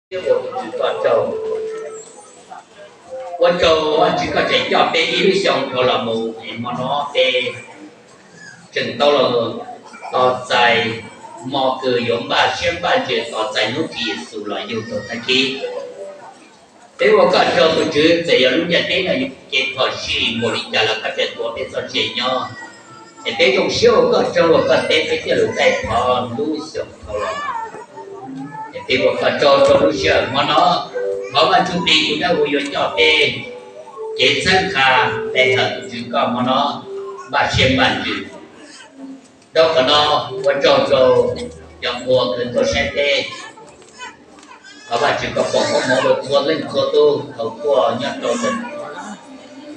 Ua Vajtswv koj tsaug, ua tsaug Vajtswv koj tseem coj peb ib lub xyoo dhau los mus es hmo no peb tseem tau los tos txais hmo kws yuav npaj siab npaj ntsws tos txais hnub Tswv Yexus los yug rau thaj kib. Peb ua koj tsaug tus Tswv, txawm yog lub ntiaj teb no yuav kev phom sij npaum li cas los koj tseem tuav peb txoj sia nyob. Es peb zoo siab ua koj tsaug uas koj teb peb coj lug taij thov lub xyoo dhau los. Es peb ua koj tsaug rau lub sij hawm hmo no, thov Vajtswv plig tus dawb huv yuav coj peb kev txhawb nqa pe hawm tus Tswv koj hmo no npaj siab npaj ntsws. Rau qhov no ua tsaug rau cov qhua kws tuaj saib peb. Thov Vajtswv koj foom koob hmoov rau txhua leej txhua tug thaum tuaj nyob rau ntawm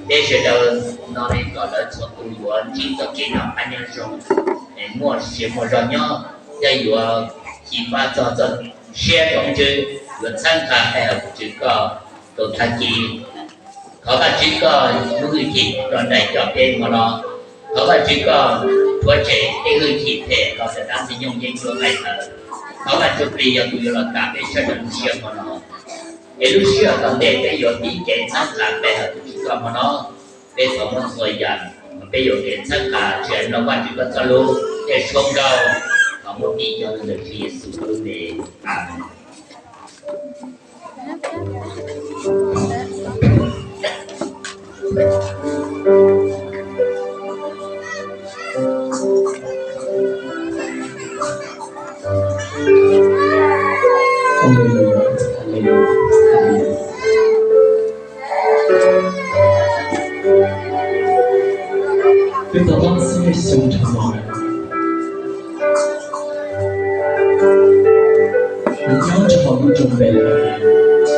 peb sawv daws no li kom lawv txhua tus yuav ntsib txoj kev noj qab nyob zoo, es muaj sia muaj zog nyob, thiab yuav xyiv fab txog txoj sia rau Vajtswv, yuav txhawb nqa pe hawm tus Tswv koj rau thaj kib. Thov Vajtswv koj lub hwj chim rov nraim coj peb hmo no. Thov Vajtswv koj rhuav tshem tej hwj chim phem los ntawm dab ntxwg nyoog yeeb ncuab nqaij tawv. Thov Vajtswv plig yog tus yuav los kam peb sawv daws lub siab hmo no. Es lub sij hawm tom ntej peb yuav tib kev txhawb nqa pe hawm tus Tswv koj hmo no. Peb thov muab txhua yam uas peb yuav kev txhawb nqa tsis hais mloog Vajtswv koj txoj lus thiaj suav nkaus, thov muab pib coj ntawm Tswv Yexus lub npe. Amees. Peb tau ob txhiab xyoo dhau los, nws nyob rau hauv lub nroog Npelehees,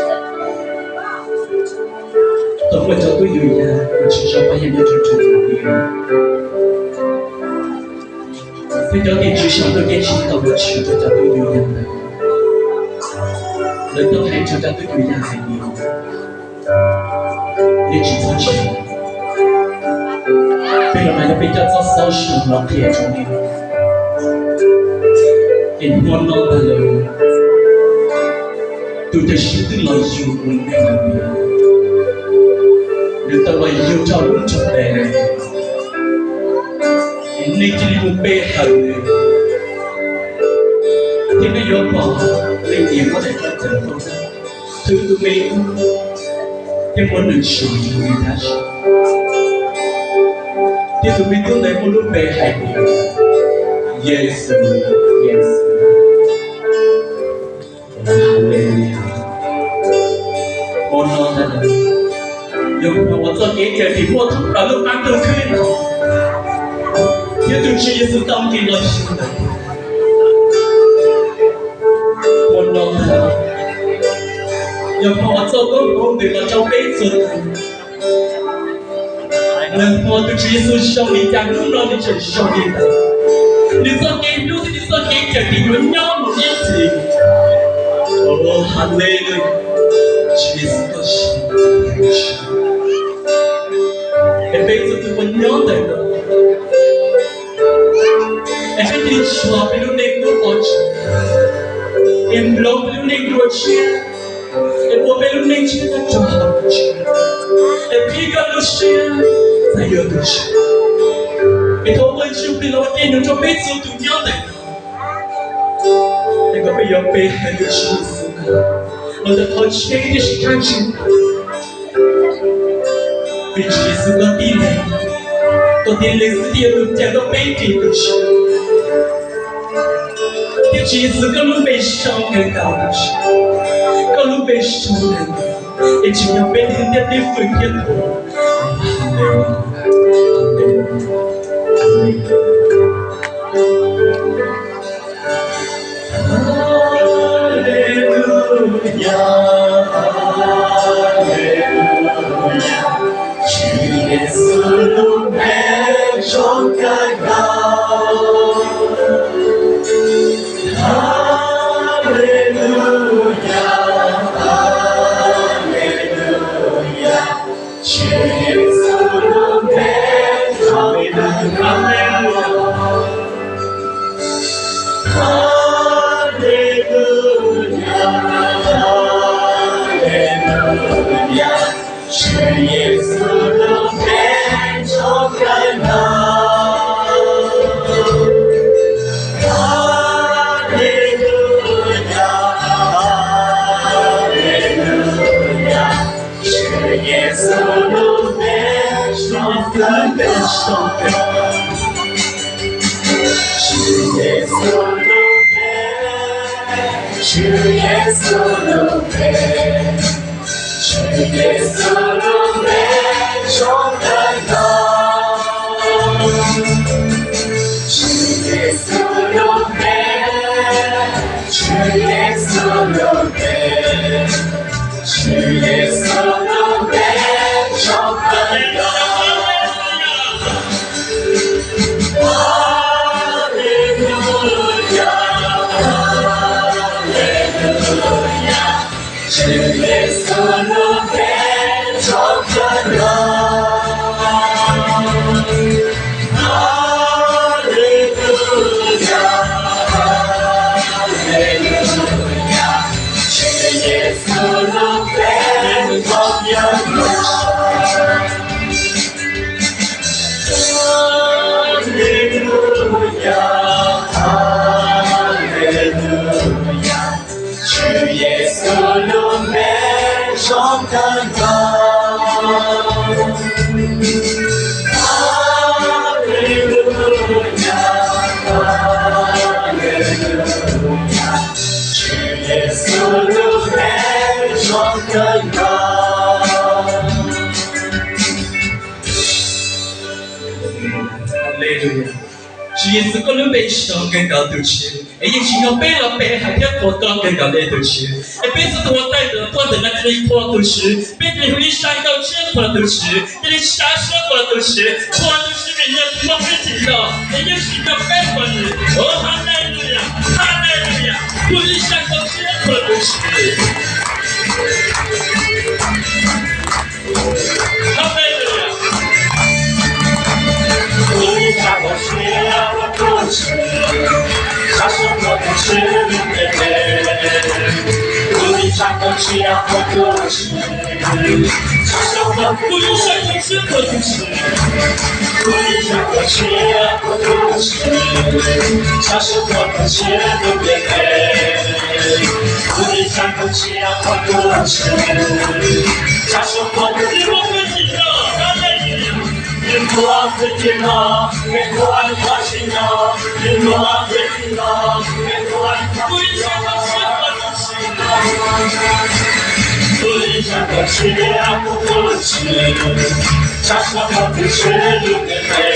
tau muaj cov tub yuav yaj uas tsis zoo pab yaj nyob rau nroog Npelehees. Thiab cov tim tswv saum ntuj ceeb tsheej tau ua tshwm rau cov tub yuav yaj ntawd. Lawv tau hais rau cov tub yuav yaj hais tias, nej tsis txhob ntshai, peb los mas yog peb coj txoj xaub zoo los qhia rau nej. Ces hmo no ntag lawm, tus cawm seej twb los yug ua neeg lawm tiag. Nws tau los yug rau lub nroog Npelehees, es nej cia li mus pe hawm nws, thiab nej yuav pom leej niam muab daim tawv txawv rau, thwv tus me tub, thiab muab nws tso rau nws dab tsi. Thiab tus me tub ntawd muaj lub npe hais tias Yexus, Yexus. Hmo no ntag, yog hmo uas txoj kev cawm dim muaj thoob plaws lub qab ntuj khwb no, thiab tus Tswv Yexus tau nqis los yug ntawm. Hmo no ntag, yog hmo uas txoj koob hmoov ntws los rau peb txhua tus. Nag hmo tus Tswv Yexus zoo li cas hnub no nws tseem zoo li ntawd. Nws txoj kev hlub thiab nws txoj kev cawm dim yuav nyob mus ib txhis. Haleluya, Tswv Yexus koj zoo. Es peb txhua tus uas nyob ntawm no, es peb cia li tso peb lub neej pub rau Tswv, es hloov peb lub neej dua tshiab, es ua peb lub neej tshiab nyob rau hauv Tswv, es qhib koj lub siab txais yuav tus Tswv. Es thov ua Tswv plig los ua dej num rau peb txhua tus nyob ntawm no, es kom peb yuav pe hawm tus Tswv Yexus, los ntawm qhov tseeb thiab sib khab ntswg. Vim Tswv Yexus koj tib leeg, koj tib leeg xwb thiaj yog tus cawm tau peb dim tus Tswv, thiab Tswv Yexus koj lub npe zoo kawg nkaus tus Tswv, koj lub npe zoo kawg nkaus, es tsim nyog peb tej hwj thiab peb fwm thiab thuam. Haleluya, haleluya, haleluya. Haleluya, haleluya, Tswv Yexus lub npe zoo kawg nkaus. Haleluya, haleluya, Tswv Yexus lub npe zoo kawg nkaus. Haleluya, haleluya. Haleluya, Tswv Yexus lub npe zoo kawg nkaus. Haleluya, haleluya, Tswv Yexus lub npe zoo kawg nkaus. Tswv Yexus lub npe, Tswv Yexus lub npe, Tswv Yexus lub npe zoo kawg nkaus. Tswv Yexus lub npe, Tswv Yexus lub npe, Tswv Yexus lub npe zoo kawg nkaus. Haleluya, haleluya, Tswv Yexus lub npe zoo kawg nkaus. Haleluya, haleluya, Tswv Yexus lub npe zoo kawg nkaus. Haleluya, haleluya, Tswv Yexus lub npe zoo kawg nkaus. Haleluya, haleluya, Tswv Yexus lub npe zoo kawg nkaus. Haleluya. Tswv Yexus, koj lub npe zoo kawg nkaus tus Tswv, es yeej tsim nyog peb los pe hais thiab qhuas koj kawg nkaus li tus Tswv. Es peb txhua tus ua tais ntawm poj ntawm no cia li qhuas tus Tswv, peb cia li hu ib zaj nkauj tshiab qhuas tus Tswv, cia li sab sab qhuas tus Tswv, qhuas tus Tswv vim yog tus muaj hwj chim los, es yeej tsim nyog peb qhuas nws. Haleluya, haleluya, hu ib zaj nkauj tshiab qhuas tus Tswv. Haleluya. Hu ib zaj nkauj tshiab qhuas tus Tswv, sab sab qhuas tus Tswv lub npe. Hu ib zaj nkauj tshiab qhuas tus Tswv, sab sab qhuas tus Tswv, hu ib zaj nkauj tshiab qhuas tus Tswv. Hu ib zaj nkauj tshiab qhuas tus Tswv, sab sab qhuas tus Tswv lub npe. Hu ib zaj nkauj tshiab qhuas tus Tswv, sab sab qhuas tus Tswv lub npe. Haleluya. Nws muaj hwj chim los, nws muaj hwj chim los, nws muaj hwj chim los, nws muaj hwj chim los. Hu ib zaj nkauj tshiab qhuas tus Tswv, sab sab qhuas tus Tswv lub npe.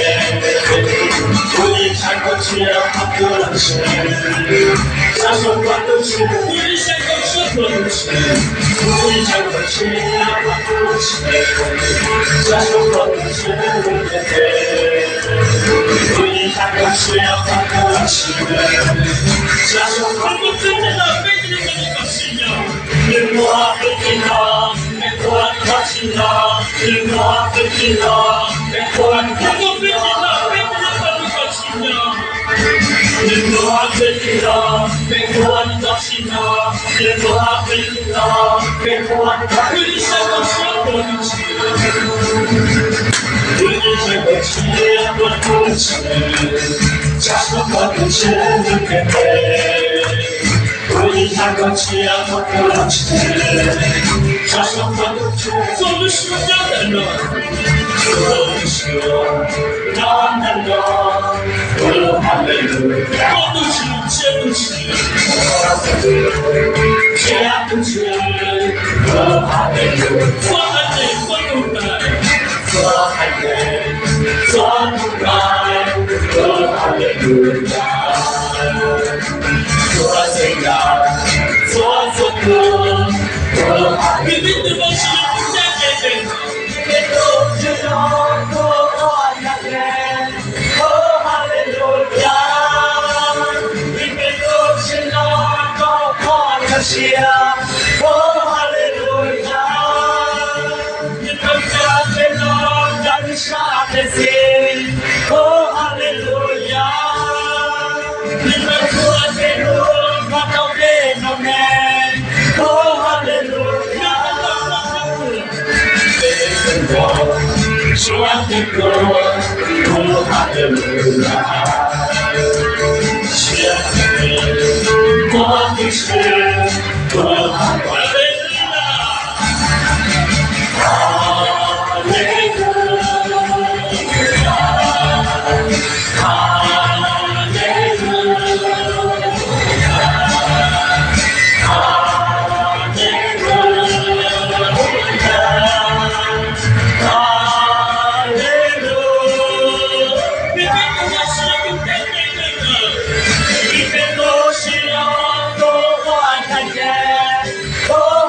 Hu ib zaj nkauj tshiab qhuas tus Tswv, sab sab qhuas tus Tswv. Hu ib zaj nkauj tshiab qhuas tus Tswv, hu ib zaj nkauj tshiab qhuas tus Tswv, sab sab qhuas tus Tswv lub npe. Hu ib zaj nkauj tshiab qhuas tus Tswv, sab sab qhuas tus Tswv. Nws muaj hwj chim los, nws muaj hwj chim los, nws muaj hwj chim los, nws muaj hwj chim los. Nws muaj hwj chim los, nws muaj hwj chim los, nws muaj hwj chim los, nws muaj hwj chim los. Hu ib zaj nkauj tshiab qhuas tus Tswv, hu ib zaj nkauj tshiab qhuas tus Tswv, sab sab qhuas tus Tswv lub npe. Hu ib zaj nkauj tshiab qhuas tus Tswv, sab sab qhuas tus Tswv. Txhua lub suab nyob ntawm no, txhua lub suab nyob ntawm no, hu haleluya. Koj tus Tswv, tshiab tus Tswv, tshiab tus Tswv, hu haleluya. Txhua haiv neeg, txhua tus ntawm, txhua haiv neeg, txhua tus ntawm, hu haleluya. Txhua xeem ntawm, txhua txhua tus, hu haleluya. Vim peb tus Vajtswv yog tus ncaj ncees, vim peb tus Tswv yog tus uas ncaj ncees, hu haleluya. Vim peb tus Tswv yog tus uas kho siab, hu haleluya. Vim peb tus Tswv yog tus uas ncaj ncees, hu haleluya. Ua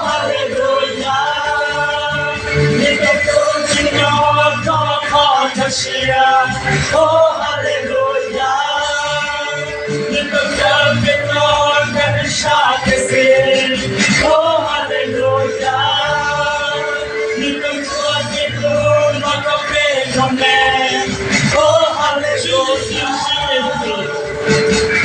haleluya, nws peb tus tsim nyog kho qhov chaw siab. Ua haleluya, nws peb tus tsim nyog kho qhov chaw siab. Ua haleluya, nws peb tus tsim nyog kho qhov chaw siab. Ua haleluya.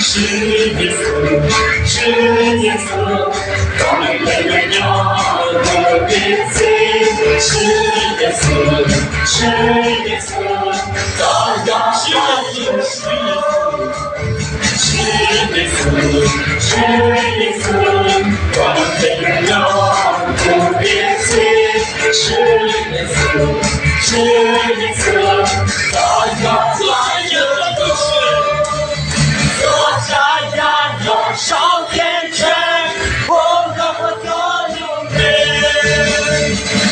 Tswv Yexus, Tswv Yexus, koj mus pem nyob mus ib txhis. Tswv Yexus, Tswv Yexus, koj yog Tswv Yexus. Tswv Yexus, Tswv Yexus, koj mus pem nyob mus ib txhis. Tswv Yexus, Tswv Yexus, koj yog txhua yam tus Tswv. Txhua tsav yam nyob saum kev ntseeg, ua nkauj ua tuag lub npe.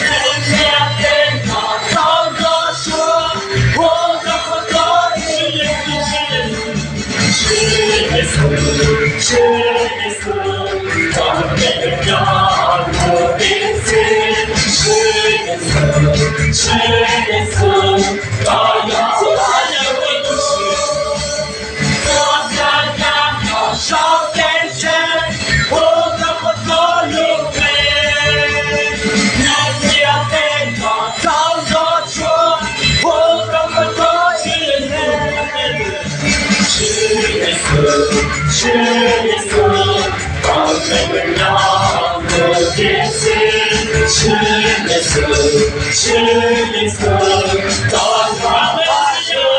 Neeg ntiaj teb no tau nrog Tswv, ua nkauj ua tuag lub npe. Tswv Yexus, Tswv Yexus, koj mus pem nyob mus ib txhis. Tswv Yexus, Tswv Yexus, koj yog txhua yam tus Tswv. Txhua tsav yam nyob saum kev ntseeg, ua nkauj ua tuag lub npe. Neeg ntiaj teb no tau nrog Tswv, ua nkauj ua tuag lub npe. Tswv Yexus, Tswv Yexus, koj mus pem nyob mus ib txhis. Tswv Yexus, Tswv Yexus, koj yog txhua yam tus Tswv.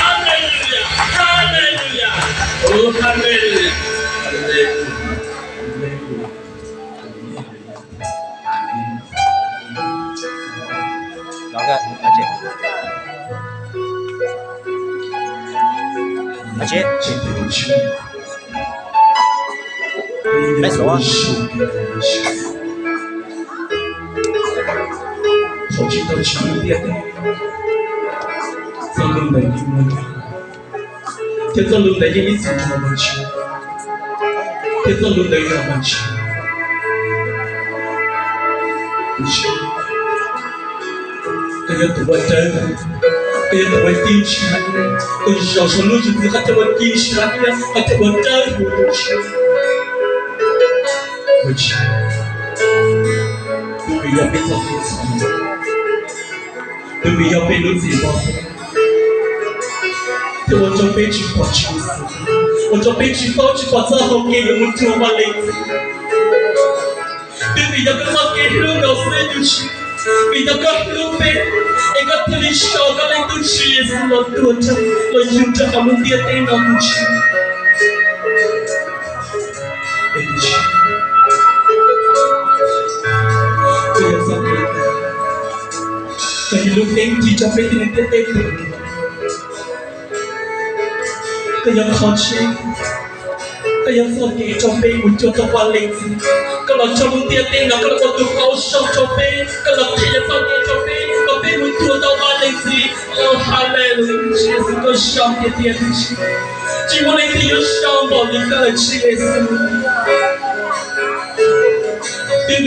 Haleluya, haleluya, haleluya. Thaum tsis tau tsim nyog tiag, txoj lus ntawd yeej muaj nyob, thiab txoj lus ntawd yeej ib txwm nrog Vajtswv, thiab txoj lus ntawd yog Vajtswv. Koj yog tus uas dawb huv, koj yog tus uas ci ntshai, koj zaum saum lub ntsis ntxwv qhov chaw uas ci ntshai thiab qhov chaw uas dawb huv tus Tswv. Tus vim yog peb txoj kev txhaum, tus vim yog peb lub txim pov, thiab ua rau peb tsis pom Tswv Yexus, ua rau peb tsis paub tsis pom txoj hau kev yuav mus cuag Vaj Leej Txiv. Twb vim yog koj txoj kev hlub nkaus xwb tus Tswv, vim yog koj hlub peb, es koj thiaj li sau koj leej tub Tswv Yexus los tuag rau, los yug rau hauv lub ntiaj teb no tus Tswv. Es tus Tswv, koj yog txoj kev, koj yog lub teeb ci rau peb tib neeg ntiaj teb tag. Koj yog qhov tseeb, koj yog txoj kev rau peb mus cuag tau Vaj Leej Txiv. Koj los txog lub ntiaj teb no, koj los ua tus qauv zoo rau peb, koj los qhia txoj kev rau peb kom peb mus cuag tau Vaj Leej Txiv. Haleluya, Tswv Yexus, koj zoo tiag tiag, tsis muaj leej twg yuav zoo npaum li koj lawm Tswv Yexus. Twb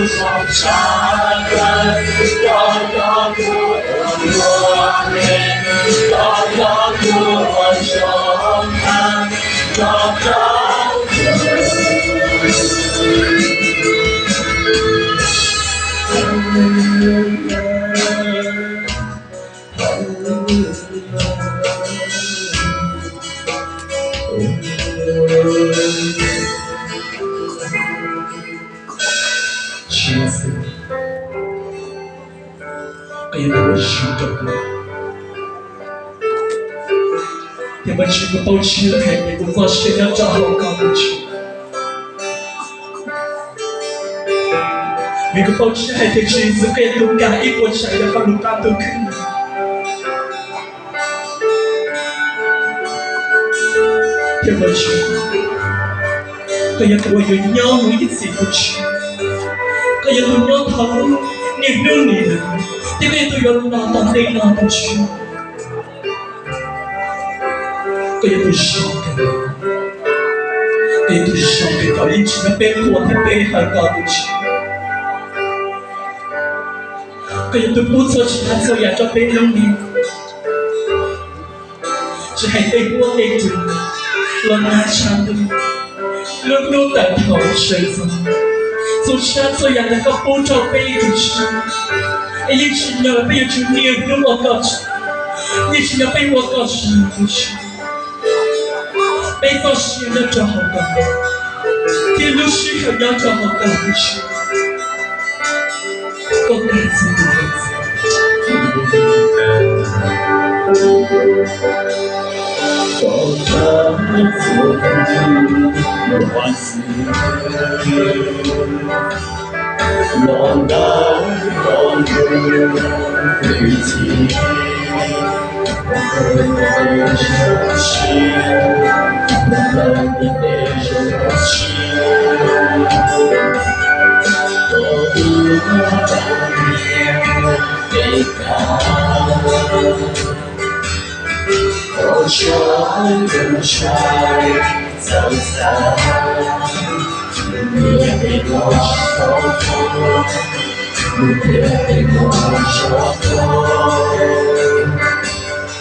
Koj yog tus uas zoo rau kuv, thiab Vajtswv, kuv paub tshaj hais tias kuv txoj sia nyob rau hauv koj tus Tswv. Vim kuv paub tshaj hais tias Tswv Yexus koj yog tus kam ib puas tsav yam koj lub qab ntuj khwb. Thiab Vajtswv, koj yog tus uas yuav nyob mus ib txhis tus Tswv. Koj yog tus nyob thaum niaj hnub nim no, thiab koj yog tus yuav los tom ntej no tus Tswv. Koj yog tus zoo kawg, koj yog tus zoo kawg, koj yeej tsis nyob peb qhuas thiab peb hawm koj tus Tswv. Koj yog tus pub txhua tsav txhua yam rau peb lub neej, tsis hais tej huab tej cua, los nag tshav ntuj, lub hnub tawm thaum sawv ntxov, txhua tsav txhua yam ntawd koj pub rau peb tus Tswv. Es yeej tsim nyog peb yuav tsum niaj hnub ua koj tsav, yeej tsim nyog peb ua koj tsav tus Tswv. Peb txoj sia nyob rau hauv koj, thiab lub sij hawm nyob rau hauv koj lub siab. Koj tag txhua tus, koj tag txhua tus, los ntawm koj tus hlub,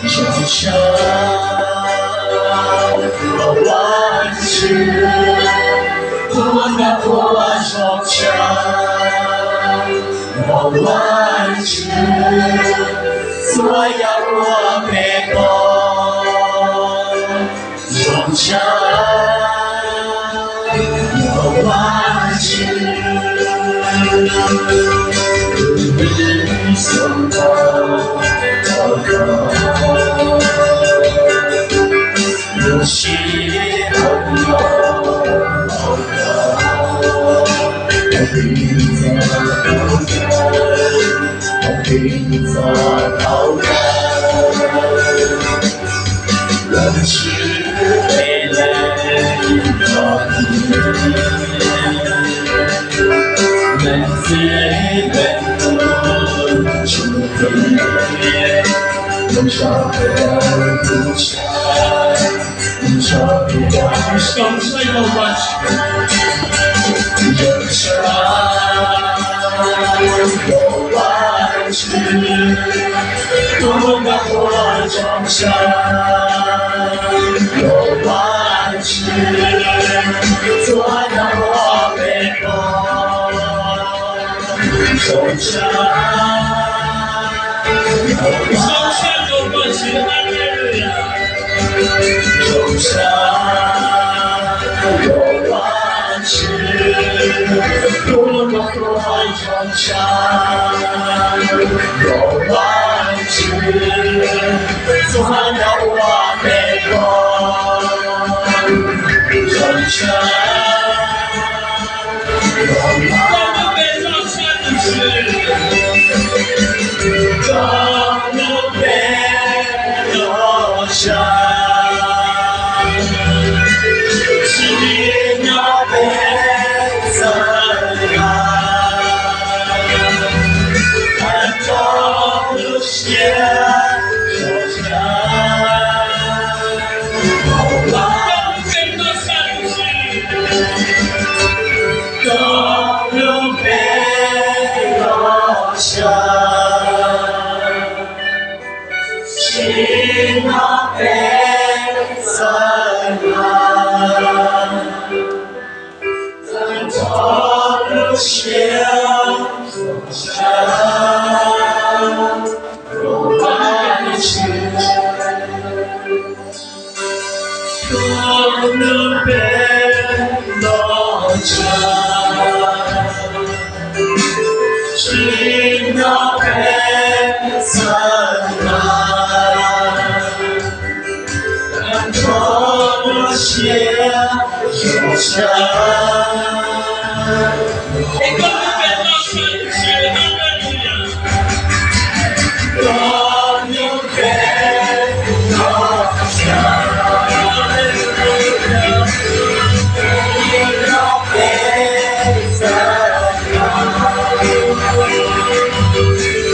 zoo siab ua Vajtswv, ua nkawd ua zoo siab ua Vajtswv, txhua yam ua peb pom zoo siab ua Vajtswv. Ib xyoos tau tau koj, lub sij hawm no tau koj, tau pib txog thaum kawg, tau pib txog thaum kawg. Los ntsia peb leej txoj kev, leej txiv leej tub, tsuas tias zoo siab peb leej tub sab, zoo siab peb leej tub sab, zoo siab ua Vajtswv, ua nkawd ua zoo siab ua Vajtswv, txhua yam ua peb pom zoo siab. Zoo siab ua Vajtswv, haleluya. Zoo siab ua Vajtswv, ua nkawd ua zoo siab ua Vajtswv, txhua yam ua peb pom zoo siab. Koj hlub peb txhua tus, koj hlub peb txhua tus, tsim nyog peb txhua tus, tag nrho lub siab zoo siab. Koj hlub peb txhua tus, koj hlub peb txhua tus, tsim nyog peb txhua tus, tag nrho lub siab zoo siab ua Vajtswv. Koj hlub peb txhua tus, tsim nyog peb txhua tus, tag nrho lub siab zoo siab. Es koj hlub peb txhua tus, koj hlub peb txhua tus, tsim nyog peb txhua tus,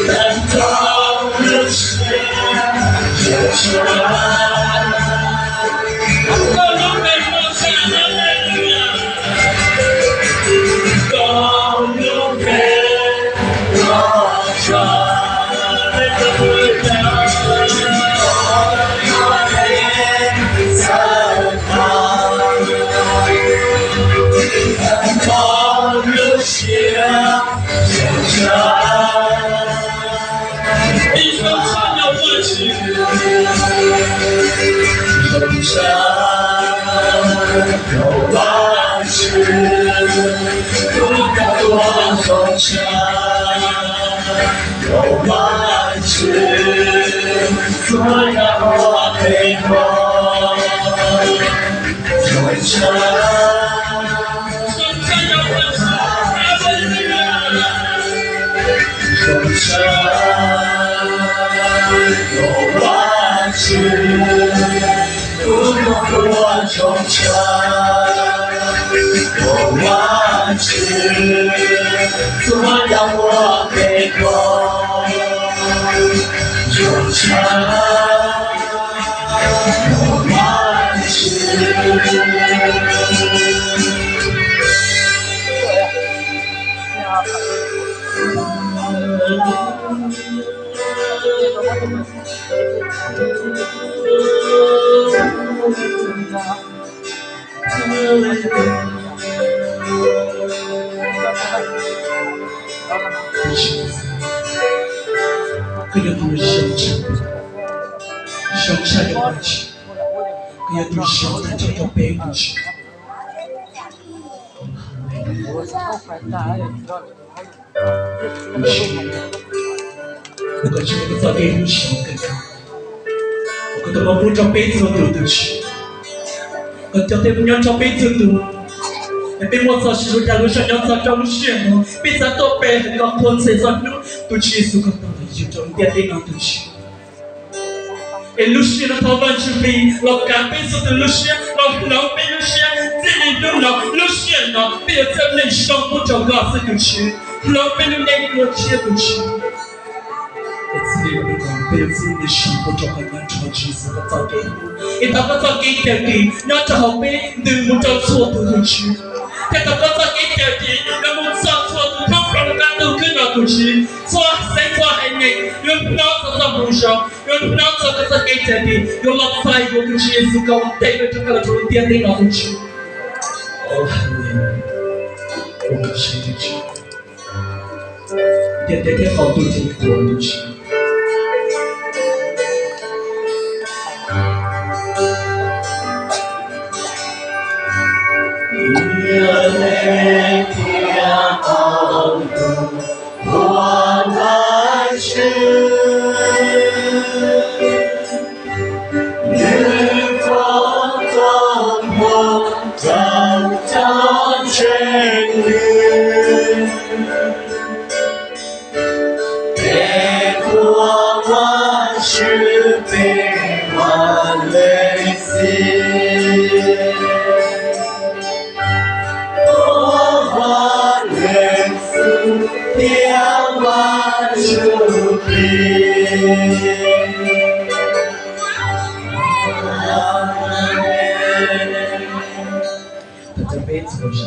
tag nrho lub siab zoo siab. Koj hlub peb txhua tus, haleluya. Koj hlub peb txhua tus, tsim nyog peb txhua tus, tag nrho lub siab zoo siab. Ib tsoom txhua tus, zoo siab Rau Vajtswv, kuv kawm ua zoo tshaj. Rau Vajtswv, txhua yam ua peb koj zoo tshaj. Zoo tshaj, rau Vajtswv, kuv kawm ua zoo tshaj. Rau Vajtswv, txhua yam ua peb koj zoo tshaj. Rau Vajtswv. Koj yog tus zoo tshaj, zoo tshaj yog Vajtswv. Koj yog tus zoo tag nrho rau peb tus Tswv. Tus Tswv, kuv koj tsis muaj koj txoj kev hlub siab kawg nkaus, koj tus hlub pub rau peb txhua tus tus Tswv. Koj coj tej nyob rau peb txhua tus, es peb muaj txoj sia zoo li lub zoo nyob txog rau lub sij hawm no, peb xav tuaj pe hawm koj qhuas txhua txoj hnub. Tus Tswv Yexus, koj tau los yug rau lub ntiaj teb no tus Tswv. Es lub sij hawm no thov Vajtswv plig los kav peb txhua tus lub siab, los hloov peb lub siab, txij li hnub no lub sij hawm no peb yuav txawj neej zoo pub rau koj xwb tus Tswv. Hloov peb lub neej dua tshiab tus Tswv. Es txij li hnub no peb yuav txawj neej zoo pub rau koj nyob rau Tswv Yexus koj txoj kev hlub, es thov koj txoj kev cawm dim nyob rau hauv peb ntws mus rau txhua tus tus Tswv. Thiab thov koj txoj kev cawm dim yuav mus txog txhua tus thoob plaws rau qab ntuj khwb no tus Tswv. Txhua xeev txhua haiv neeg yuav hnov txog txoj moo zoo, yuav hnov txog koj txoj kev cawm dim, yuav los txais yuav tus Tswv Yexus koj ua ntej rau koj los rau lub ntiaj teb no tus Tswv. Ntiaj teb thiab qaum ntuj ces qhuas tus Tswv. Ntiaj teb thiab qaum ntuj qhuas Vajtswv. Nws foom koob hmoov rau cov ntseeg nws. Peb qhuas Vajtswv, peb ua leej txiv. Qhuas Vaj Leej Xwb thiab Vaj Ntsuj Plig. Amees. Thov caw peb txhua tus